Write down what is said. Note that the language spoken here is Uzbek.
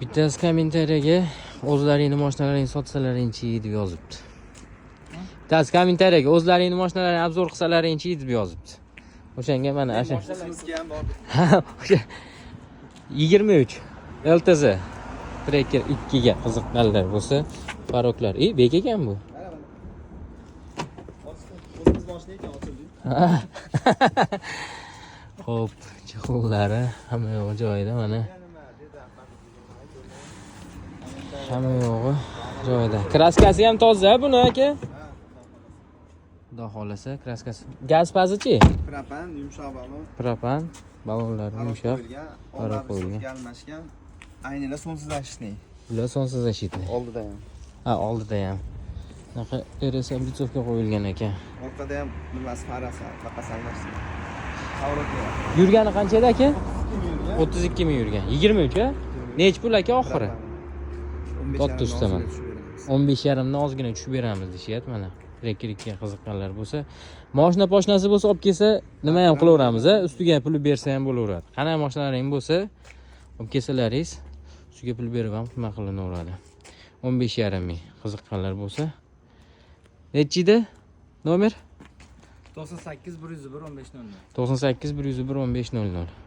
Bittasi kommentariyaga "O'zlaringni mashinalaringni sotsalaringchi" deb yozibdi. Bittasi kommentariyaga "O'zlaringni mashinalaringni обзор qilsalaringchi" deb yozibdi. O'shanga mana o'sha Mashinamizga ham bor. O'sha 23 LTZ Tracker 2 ga qiziqqanlar bo'lsa, порог lar. E, bek ekan bu. Mana, mana. O'zimiz mashina ekan, ochildi. Xo'p, чехол lari hamma yo'g'i joyida mana. Hamma yo'g'i joyida. Краска si ham toza buni, aka. Xudo xohlasa, краска si. Gaz pazichi? Propan, yumshoq balon. Propan, balonlari yumshoq. Qo'yilgan, Paro oldi qo'yilgan. Almashgan. Aynalar солнцезащитный. Bular солнцезащитный. Oldida ham. Ha, oldida ham. Bunaqa RS облицовка qo'yilgan ekan. Orqada ham nimasi, farasi, faqat almashgan. Поворот. Yurgani qancha edi, aka? 32 ming yurgan. 23 a? Nechi pul, aka, oxiri? Katta ustaman. 15 yarimdan ozgina tushib beramiz deyishyapti mana. Tracker 2 qiziqqanlar bo'lsa, moshina poshnasi bo'lsa, olib kelsa, nima ham qilaveramiz, a? Ustiga puli bersa ham bo'laveradi. Qanday mashinalaring bo'lsa, olib kelsalaringiz, ustiga pul berib ham nima qilinaveradi. 15,5 ming, qiziqqanlar bo'lsa. Nechi edi nomer? 98 101 15 00. 98 101 15 00.